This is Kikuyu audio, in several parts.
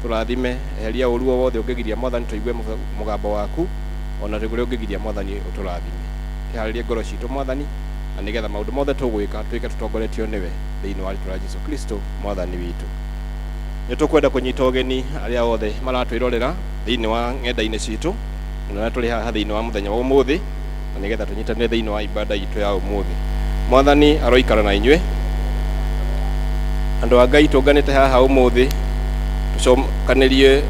Tũrathime, eheria ũru o wothe ũngĩgiria, Mwathani, tũigue mũgambo waku, ona ũrĩa ũngĩgiria, Mwathani, ũtũrathime. Kĩharĩrie ngoro citũ, Mwathani, na nĩgetha maũndũ mothe tũgwĩka twĩke tũtongoretio nĩwe, thĩinĩ wa rĩtwa rĩa Jesu Kristo Mwathani witũ. Nĩ tũkwenda kũnyita ũgeni arĩa othe maratwĩrorera thĩinĩ wa ng'enda-inĩ citũ na arĩa tũrĩ haha thĩinĩ wa mũthenya wa ũmũthĩ, na nĩgetha tũnyitanĩre thĩinĩ wa ibada itũ ya ũmũthĩ. Mwathani aroikara na inyuĩ. Andũ a Ngai, tũnganĩte haha ũmũthĩ tũcokanĩrie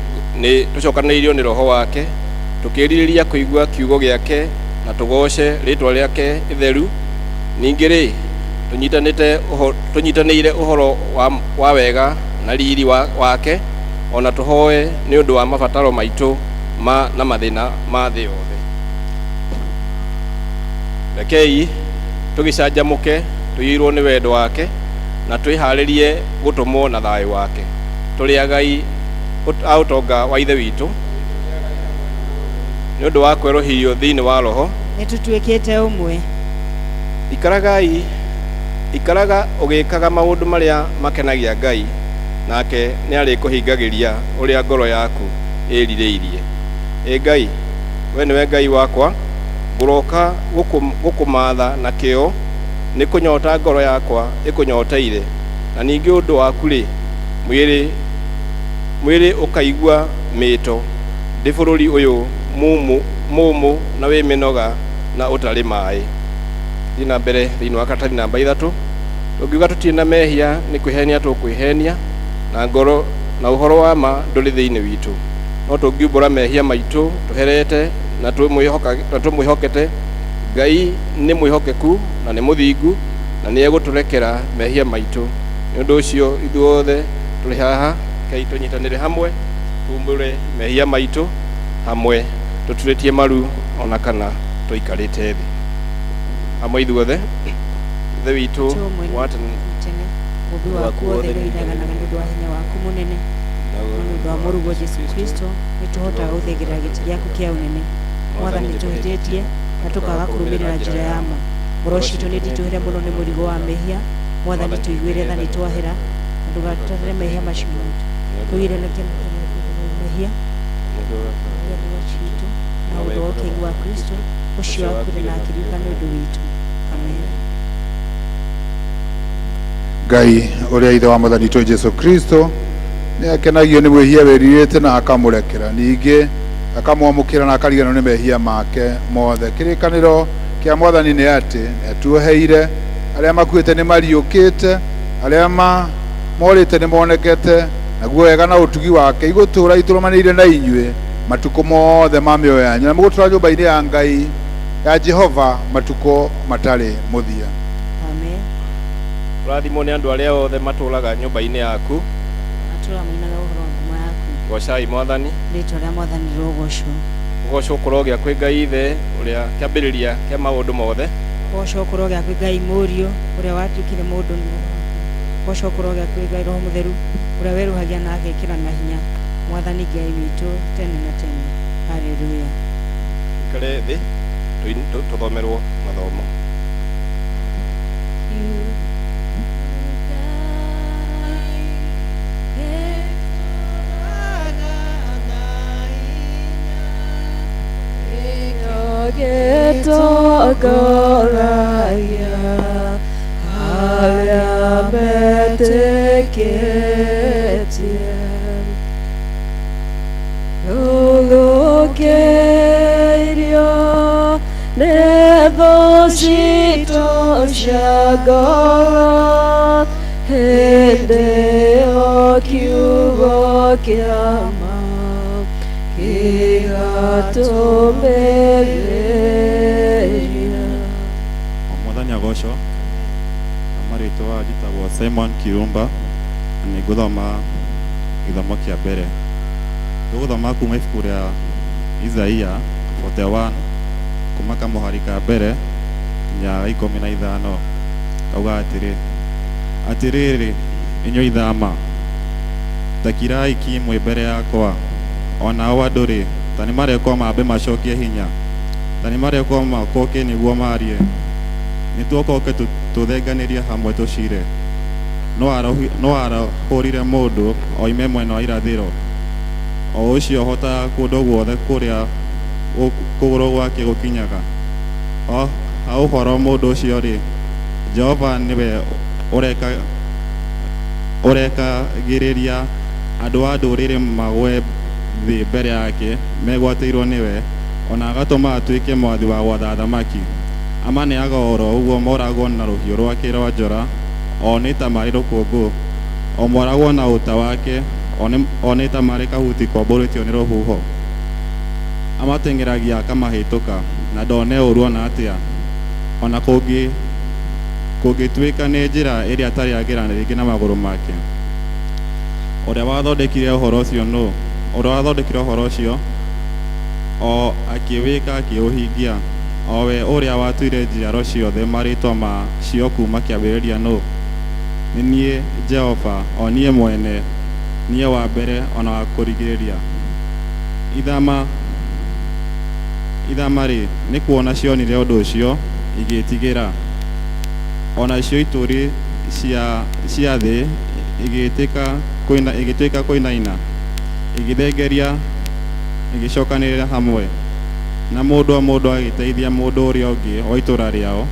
nĩ tũcokanĩrĩirio nĩ Roho wake, tũkĩrirĩria kũigua kiugo gĩake na tũgoce rĩtwa rĩake itheru. Ningĩ rĩ, tũnyitanĩte tũnyitanĩire ũhoro wa wega na riri wake, ona tũhoe nĩ ũndũ wa mabataro maitũ ma na mathĩna ma thĩ yothe. Rekei tũgĩcanjamũke tũiyũirwo nĩ wendo wake na twĩharĩrie gũtũmwo na thayũ wake. Tũrĩ agai a ũtonga wa Ithe witũ nĩ ũndũ wa kwerũhio thĩinĩ wa Roho. Nĩ tũtuĩkĩte ũmwe. Ikaragai, ikaraga ũgĩkaga maũndũ marĩa makenagia Ngai, nake nĩ arĩkũhingagĩria ũrĩa ngoro yaku ĩrirĩirie. Ĩ Ngai, we nĩwe Ngai wakwa, ngũroka gũkũmatha na kĩyo, nĩ kũnyota ngoro yakwa ĩkũnyoteire, na ningĩ ũndũ waku-rĩ, mwĩrĩ ũkaigua mĩĩto ndĩ bũrũri ũyũ mũũmũ na wĩ mĩnoga na ũtarĩ maĩ. Thiĩ na mbere thĩinĩ wa karatathi namba 3. Tũngiuga tũtirĩ na mehia, nĩ kwĩhenia tũkwĩhenia, na ngoro na ũhoro wa ma ndũrĩ thĩinĩ witũ. No tũngiumbũra mehia maitũ tũherete na tũmwĩhokete, Ngai nĩ mwĩhokeku na nĩ mũthingu, na nĩ egũtũrekera mehia maitũ. Nĩ ũndũ ũcio ithuothe tũrĩ haha, rekei tũnyitanĩre hamwe, tumbũre mehia maitũ hamwe, tũturĩtie maru ona kana tũikarĩte thĩ hamwe ithuothe. Ithe witũ wa tene, tene, mũmbi waku wothe nĩ ũinaganaga nĩ ũndũ wa hinya waku mũnene, no nĩ ũndũ wa Mũrũguo Jesu Kristo nĩ tũhotaga gũthengerera gĩtĩ gĩaku kĩa ũnene. Mwathani, tũhĩtĩtie na tũkaga kũrũmĩrĩra njĩra ya ma. Ngoro citũ nĩ nditũhĩre mũno nĩ mũrigo wa mehia. Mwathani, tũiguĩre tha nĩ twahĩra, na ndũgatũtarĩre mehia macio maitũ. Tũgiranagie mehia citũ na ũndũ wa ũkĩgu wa Kristo ũcio wakuire na akĩriũka nĩ ũndũ witũ. Amen. Ngai ũrĩa Ithe wa Mwathani witũ Jesu Kristo nĩ akenagio nĩ mwĩhia wĩrirĩte na akamũrekera, ningĩ akamwamũkĩra na akariganĩrwo nĩ mehia make mothe. Kĩrĩkanĩro kĩa Mwathani nĩ atĩ nĩ atuoheire, arĩa makuĩte nĩ mariũkĩte, arĩa morĩte nĩ monekete, naguo wega na ũtugi wake igũtũũra itũrũmanĩire na inyuĩ matukũ mothe ma mĩoyo yanyu, na mũgũtũũra nyũmba-inĩ ya Ngai ya Jehova matukũ matarĩ mũthia. Amen. Ũrathimwo nĩ andũ arĩa othe matũũraga nyũmba-inĩ yaku. Matũũra mainaga ũhoro wa ngumo yaku. Goocai Mwathani. Rĩĩtwa rĩa Mwathani rĩrogocwo. Gũgocwo kũrogĩa kwĩ Ngai Ithe, ũrĩa kĩambĩrĩria kĩa maũndũ mothe. Gũgocwo kũrogĩa kwĩ Ngai Mũriũ, ũrĩa watuĩkire mũndũ nĩ ũndũ waku. Gũgocwo kũrogĩa kwĩ Ngai Roho Mũtheru, ũrĩa werũhagia na agekĩra na hinya Mwathani Ngai witũ tene na tene. Haleluya. Ikare thĩ tũthomerwo mathomo. Gĩtongoragia arĩa metĩkĩtie, Rũthũkĩirio nĩ thũ citũ cia ngoro, hĩndĩ ĩyo kiugo kĩa ma gĩgatũmĩrĩria. Mwathani agocwo. Na marĩtwa njĩtagwo Simon Kirumba, na nĩ ngũthoma gĩthomo kĩa mbere. Tũgũthoma kuma ibuku rĩa Isaia 41, kuma kamũhari ka mbere nginya ga 15. Kauga atĩrĩ, "Atĩrĩrĩ inyuĩ ithama, ta kirai ki mwĩ mbere yakwa, o nao andũ-rĩ, ta nĩmarekwo mambe macokie hinya, ta nĩmarekwo makoke nĩguo maarie, nĩtũokoke tũthenganĩrie hamwe tũcire. No arahũrire mũndũ oime mwena wa irathĩro, O ũcio ũhotaga kũndũ guothe kũrĩa kũgũrũ gwake gũkinyaga. Ha ũhoro mũndũ ũcio-rĩ, Jehova nĩwe ũrekagĩrĩria andũ a ndũrĩrĩ magũe thĩ mbere yake megwatĩirwo nĩwe, o na agatũma atuĩke mwathi wa gwatha athamaki. Amaneaga o ro ũguo moragwo na rũhiũ rwake rwa njora, o nĩ ta marĩ rũkũngũ, o moragwo na ũta wake, o nĩ ta marĩ kahuti kombũrĩtio nĩ rũhuho. Amateng'eragia akamahĩtũka, na ndone ũũru o na atĩa, o na kũngĩtuĩka nĩ njĩra ĩrĩa atarĩ agera rĩngĩ na magũrũ make. Ũrĩa wathondekire ũhoro ũcio nũ? Ũrĩa wathondekire ũhoro ũcio, o akĩwĩka akĩũhingia, o we ũrĩa watuire njiaro ciothe marĩĩtwa ma cio kuuma kĩambĩrĩria nũ? Nĩ niĩ Jehova, o niĩ mwene, niĩ wa mbere o na wa kũrigĩrĩria. Ithama-rĩ, nĩ kuona cionire ũndũ ũcio, igĩĩtigĩra, o nacio ituri cia thĩ igĩtuĩka kũinaina, igĩthengeria igĩcokanĩrĩra hamwe, na mũndũ o mũndũ agĩteithia mũndũ ũrĩa ũngĩ wa itũũra rĩao,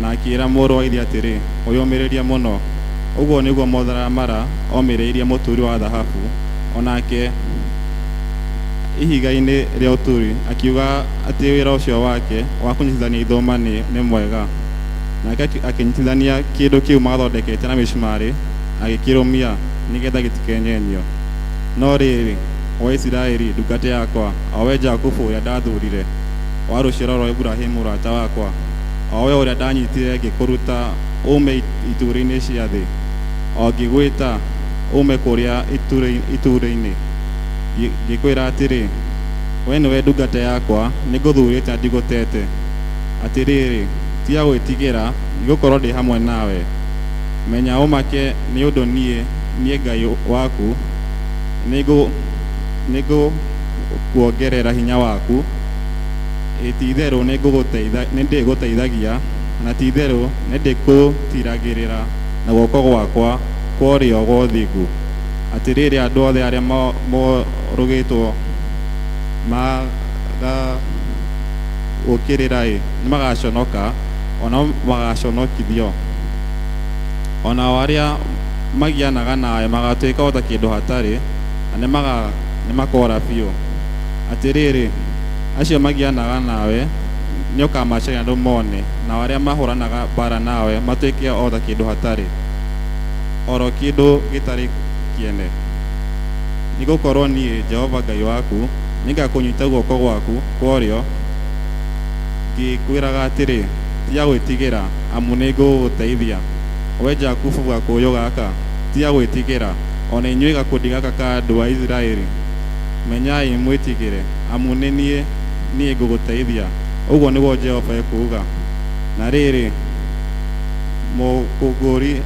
na akĩĩra mũrũ wa ithe atĩrĩ, "Wĩyũmĩrĩrie mũno." Ũguo nĩguo mũtharamara omĩrĩirie mũturi wa thahabu, o nake ihiga-inĩ rĩa ũturi, akiuga atĩ wĩra ũcio wake wa kũnyitithania ithũma nĩ mwega. Nake akĩnyitithania kĩndũ kĩu maathondekete na mĩcumarĩ, agĩkĩrũmia nĩgeetha gĩtikenyenyio. No rĩrĩ, wee Isiraeli, ndungata yakwa, o wee Jakubu ũrĩa ndathuurire, wa rũciaro rwa Iburahĩmu mũrata wakwa, o wee ũrĩa ndanyiitire ngĩkũruta uume ituri-inĩ cia thĩ, o ngĩgwĩta uume kũrĩa ituri-inĩ, ngĩkwĩra atĩrĩ, 'Wee nĩwe ndungata yakwa, nĩngũthuurĩte na ndigũteete. Atĩrĩrĩ, tiga gwĩtigĩra, nĩgũkorwo ndĩ hamwe nawe. Menya ũmake, nĩ ũndũ niĩ, niĩ Ngai waku, nĩngũkuongerera hinya waku, ĩ ti-itherũ nĩndĩgũteithagia, na ti-itherũ nĩndĩkũtiiragĩrĩra na guoko gwakwa kwa ũrĩo gwa ũthingu. Atĩrĩrĩ, andũ othe arĩa morũgĩtwo magagũũkĩrĩra-ĩ, nĩmagaconoka, o nao magaconokithio. O nao arĩa magianaga nawe magaatuĩka o ta kĩndũ hatarĩ, na nĩmakoora biũ. Atĩrĩrĩ, acio magianaga nawe nĩũkamacaria ndũmone, nao arĩa mahũranaga mbaara nawe matuĩke o ta kĩndũ hatarĩ, o ro kĩndũ gĩtarĩ kĩene. Nĩgũkorwo niĩ, Jehova Ngai waku, nĩngakũnyiita guoko gwaku kwa ũrĩo, ngĩkwĩraga atĩrĩ, 'Tiga gwĩtigĩra, amu nĩngũgũteithia. Wee Jakubu gakũyũ gaka, tiga gwĩtigĩra, o na inyuĩ gakundi gaka ka andũ a Isiraeli. Menyai mwĩtigĩre, amu nĩ niĩ, niĩ ngũgũteithia, ũguo nĩguo Jehova ekuuga. Na rĩrĩ, mũkũngũri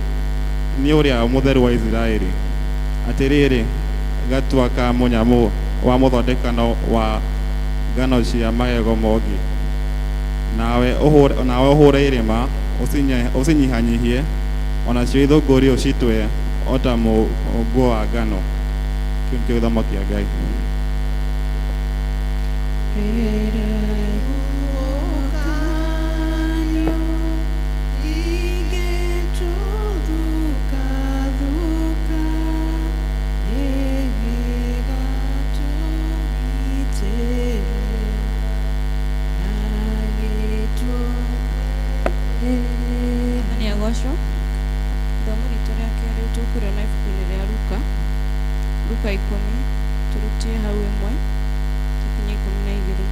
nĩ Ũrĩa Mũtheru wa Isiraeli. Atĩrĩrĩ, gatua ka mũnyamũ wa mũthondekano wa ngano cia magego mogi, nawe ũhũre irĩma ũcinyihanyihie, o nacio ithũngũri ũcitwe o ta mũũngũ wa ngano. Kĩu nĩkĩo gĩthomo kĩa Ngai. Mwathani agocwo. Ithomo ritũ rĩa kerĩ tũkũrĩona ibuku-inĩ rĩa Luka, Luka 10, tũrutie hau 1 tũkinye 12,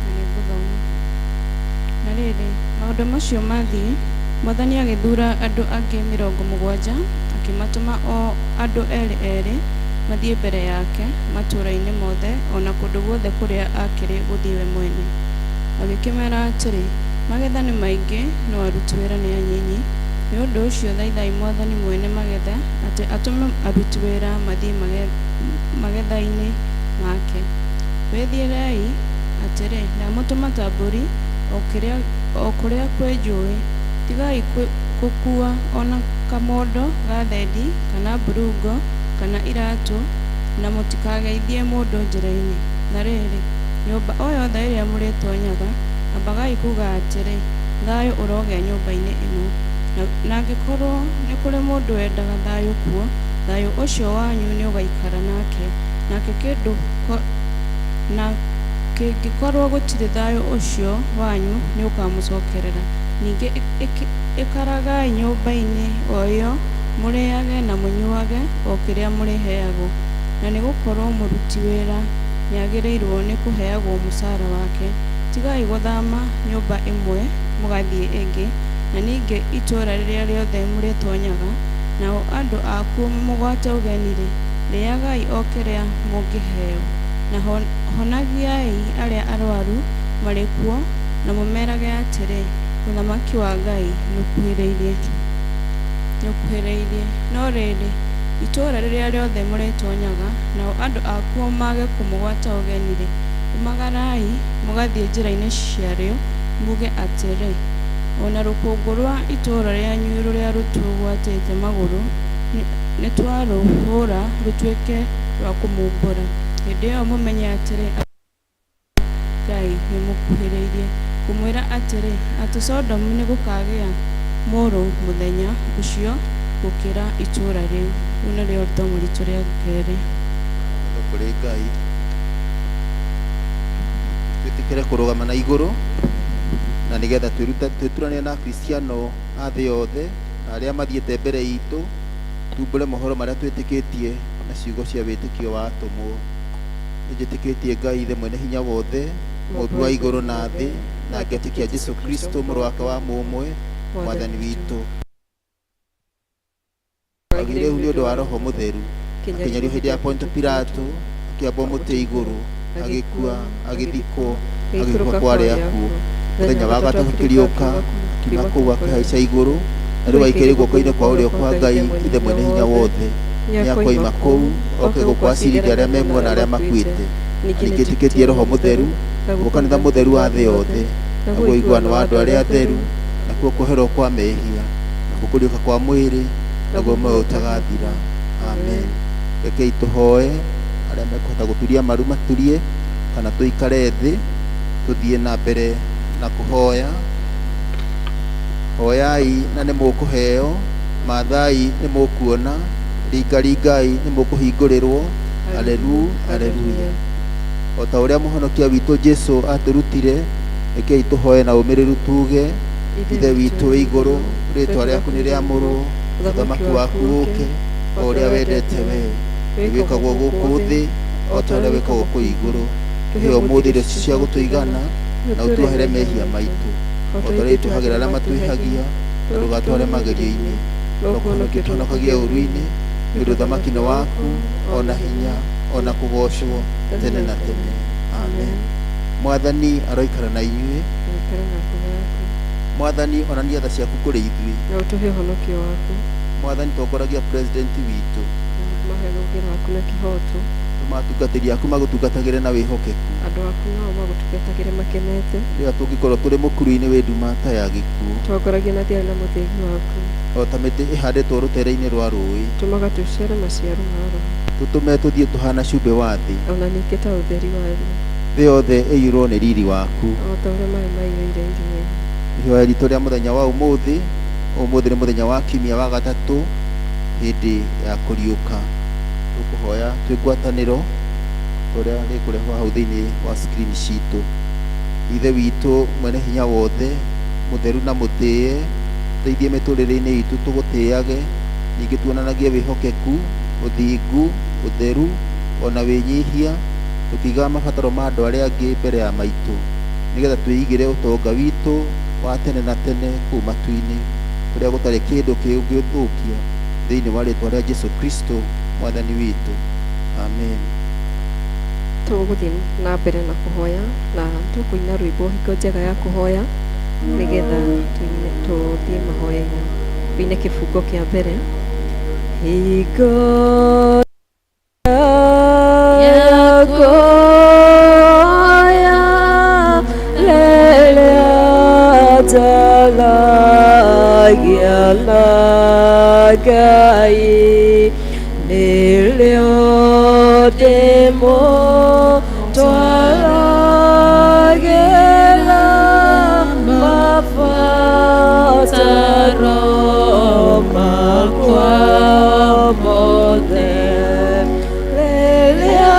na nĩngũthoma. Na rĩrĩ, maũndũ macio mathiĩ, Mwathani agĩthuura andũ angĩ 70, akĩmatũma o andũ erĩ erĩ mathiĩ mbere yake matũũra-inĩ mothe o na kũndũ guothe kũrĩa aakĩrĩ gũthiĩ we mwene. Agĩkĩmera atĩrĩ, Magetha nĩ maingĩ, no aruti wĩra nĩ anyinyi. Nĩ ũndũ ũcio thaithai Mwathani mwene magetha atĩ atũme aruti wĩra mathiĩ magetha-inĩ make. Wĩthiĩrei, atĩrĩ, ndamũtũma ta mbũri o kũrĩa kwĩ njũĩ. Tigai gũkuua o na kamondo ga thendi, kana mburungo, kana iratũ, Na mũtikageithie mũndũ njĩra-inĩ. Na rĩrĩ, nyũmba o yothe ĩrĩa mũrĩtoonyaga, ambagai kuuga atĩrĩ, 'Thayũ ũrogĩa nyũmba-inĩ ĩno.' Na angĩkorwo nĩ kũrĩ mũndũ wendaga thayũ kuo, thayũ ũcio wanyu nĩũgaikara nake, nake kĩndũ na kĩngĩkorwo gũtirĩ thayũ ũcio wanyu nĩũkamũcokerera. Ningĩ ikaragai nyũmba-inĩ o ĩyo, mũrĩĩage na mũnyuuage o kĩrĩa mũrĩheagwo, na nĩgũkorwo mũruti wĩra nĩagĩrĩirwo nĩ kũheagwo mũcaara wake. Tigai gũthaama nyũmba ĩmwe mũgathiĩ ĩngĩ, na ningĩ itũũra rĩrĩa rĩothe mũrĩtoonyaga, nao andũ akuo mamũgwate ũgeni-rĩ, rĩĩagai o kĩrĩa mũngĩheo. Na honagiai arĩa arwaru marĩ kuo, na mũmeerage atĩrĩ, 'Ũthamaki wa Ngai nĩũkuhĩrĩirie. No rĩrĩ, itũũra rĩrĩa rĩothe mũrĩtoonyaga, nao andũ akuo mage kũmũgwata ũgeni-rĩ, umagarai mũgathiĩ njĩra-inĩ ciarĩo, muuge atĩrĩ, 'O na rũkũngũ rwa itũũra rĩanyu rũrĩa rũtũgwatĩte magũrũ nĩtwarũhũũra rũtuĩke rwa kũmumbũra.' Hĩndĩ ĩyo mũmenye atĩrĩ, Ngai nĩũmũkuhĩrĩirie. Ngũmwĩra atĩrĩ, atĩ Sodomu nĩgũkagĩa mũrũ mũthenya ũcio gũkĩra itũũra rĩu. Rĩu nĩrĩo ithomo ritũ rĩa kerĩ. Ngatho kũrĩ Ngai. Twĩtĩkĩre kũrũgama na igũrũ na nĩgetha twĩturanĩre na Akristiano a thĩ yothe na arĩa mathiĩte mbere itũ tumbũre mohoro marĩa twĩtĩkĩtie na ciugo cia wĩtĩkio wa atũmwo. Nĩnjĩtĩkĩtie Ngai Ithe mwene hinya wothe, mũmbi wa igũrũ na thĩ, na ngetĩkia Jesu Kristo mũrũ wake wa mũmwe, Mwathani witũ. Wagĩire ihu nĩ ũndũ wa Roho Mũtheru, akĩnyarirwo hĩndĩ ya Ponto Pilato, akĩambwo mũtĩ igũrũ, agĩkua, agĩthikwo, agĩikũrũka kwa arĩa akuũ. Mũthenya wa gatatũ akĩriũka, akiuma kũu akĩhaica igũrũ, na rĩu aikaire guoko-inĩ kwa ũrĩo kwa Ngai Ithe mwene hinya wothe. Nĩakoima kũu oke gũkũ acirithie arĩa me muoyo na arĩa makuĩte. Na ningĩ njĩtĩkĩtie Roho Mũtheru, naguo kanitha mũtheru wa thĩ yothe, naguo ũiguano wa andũ arĩa atheru, nakuo kuoherwo kwa mehia, nakuo kũriũka kwa mwĩrĩ, naguo muoyo ũtagathira. Amen. Rekei tũhoe, arĩa mekũhota gũturia maru maturie, kana tũikare thĩ tũthiĩ na mbere na kũhoya. Hoyai na nĩ mũkũheo, mathai nĩ mũkuona, ringaringai nĩ mũkũhingũrĩrwo. Alelu, aleluya. O ta ũrĩa mũhonokia witũ Jesu atũrutire, rekei tũhoe na ũmĩrĩru tuge, Ithe witũ wĩ igũrũ, rĩĩtwa rĩaku nĩ rĩamũrwo, ũthamaki waku ũũke, o ũrĩa wendete wee, nĩwĩkagwo gũkũ thĩ o ta ũrĩa wĩkagwo kũu igũrũ. Tũhe ũmũthĩ irio cia gũtũigana, na ũtuohere mehia maitũ, o ta ũrĩa itũhagĩra arĩa matwĩhagia, na ndũgatware magerio-inĩ, no kũhonokia ũtũhonokagie ũũru-inĩ, nĩ ũndũ ũthamaki nĩ waku, o na hinya, o na kũgoocwo tene na tene. Amen. Mwathani aroikara na inyuĩ. Aikare na ngoro yaku. Mwathani onania tha ciaku kũrĩ ithuĩ. Na ũtũhe ũhonokio waku. Mwathani tongoragia president witũ. Na mahe rũũgĩ rwaku na kĩhooto. Tũma atungatĩri aku magũtungatagĩre na wĩhokeku. Andũ aku nao magũtungatagĩre makenete. Rĩrĩa tũngĩkorwo tũrĩ mũkuru-inĩ wĩ nduma ta ya gĩkuũ. Tongoragia na thayũ na mũthĩgi waku. O ta mĩtĩ ĩhandĩtwo rũtere-inĩ rwa rũũĩ. Tũmaga tũciare maciaro ma Roho. Tũtũme tũthiĩ tũhaana cumbĩ wa thĩ. O na ningĩ ta ũtheri wa thĩ. Thĩ yothe ĩiyũrwo nĩ riri waku. O ta ũrĩa maaĩ maiyũire iria-inĩ. Ihoya ritũ rĩa mũthenya wa ũmũthĩ, ũmũthĩ nĩ mũthenya wa kiumia wa gatatũ hĩndĩ ya kũriũka. Tũkũhoya twĩ ngwatanĩro ũrĩa rĩkũrehwo hau thĩinĩ wa screen citũ. Ithe witũ mwene hinya wothe, mũtheru na mũtĩe, teithie mĩtũrĩre-inĩ itũ tũgũtĩage, ningĩ tuonanagie wĩhokeku, ũthingu, ũtheru, ona wĩnyihia, tũkĩigaga mabataro ma andũ arĩa angĩ mbere ya maitũ, nĩgetha twĩigĩre ũtonga witũ wa tene na tene kũu matu-inĩ, kũrĩa gũtarĩ kĩndũ kĩngĩthũkia, thĩinĩ wa rĩĩtwa rĩa Jesu Kristo Mwathani witũ. Amen. Tũgũthiĩ na mbere na kũhoya na tũkũina rwĩmbo hingo njega ya kũhoya nĩgetha tũthiĩ mahoya-inĩ. Tũine kĩbungo kĩa mbere. Hingo ya kũhoya rĩrĩa njaragia na Ngai nĩrĩo ndĩmũtwaragĩra mabataro makwa mothe rĩrĩa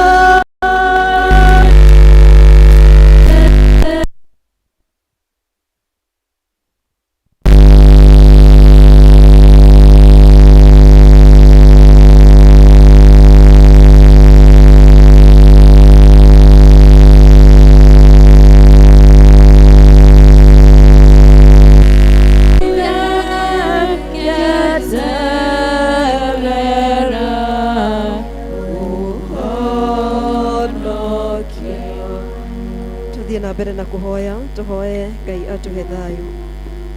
Tuthiĩ na mbere na kũhoya, tũhoye Ngai atũhe thayũ.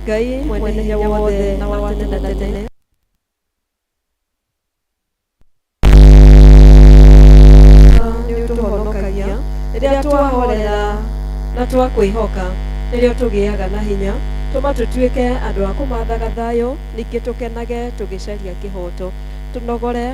Ngai mwene hinya wothe na wa tene na tene, nĩ ũtũhonokagia rĩrĩa twahorera na twakwĩhoka, nĩrĩo tũgĩaga na hinya. Tũma tũtuĩke andũ a kũmathaga thayũ, ningĩ tũkenage tũgĩcaria kĩhoto, tũnogore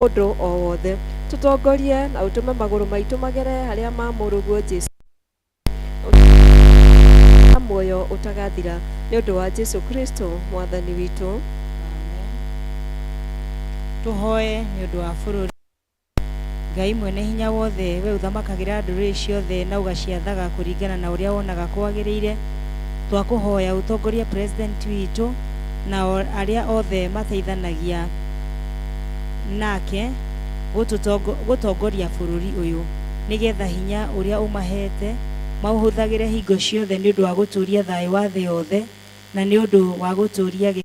ũndũ o wothe, tũtongorie na ũtũme magũrũ maitũ magere harĩa ma mũrũguo Jesu muoyo ũtagathira, nĩ ũndũ wa Jesu Kristo mwathani witũ. Tũhoe nĩ ũndũ wa bũrũri. Ngai mwene hinya wothe, we ũthamakagĩra ndũrĩrĩ ciothe na ũgaciathaga kũringana na ũrĩa wonaga kwagĩrĩire, twakũhoya ũtongorie president witũ na arĩa othe mateithanagia nake gũtongoria bũrũri ũyũ, nĩgetha hinya ũrĩa ũmahete maũhũthagĩre hingo ciothe nĩ ũndũ wa gũtũũria thayũ wa thĩ yothe na nĩ ũndũ wa gũtũũria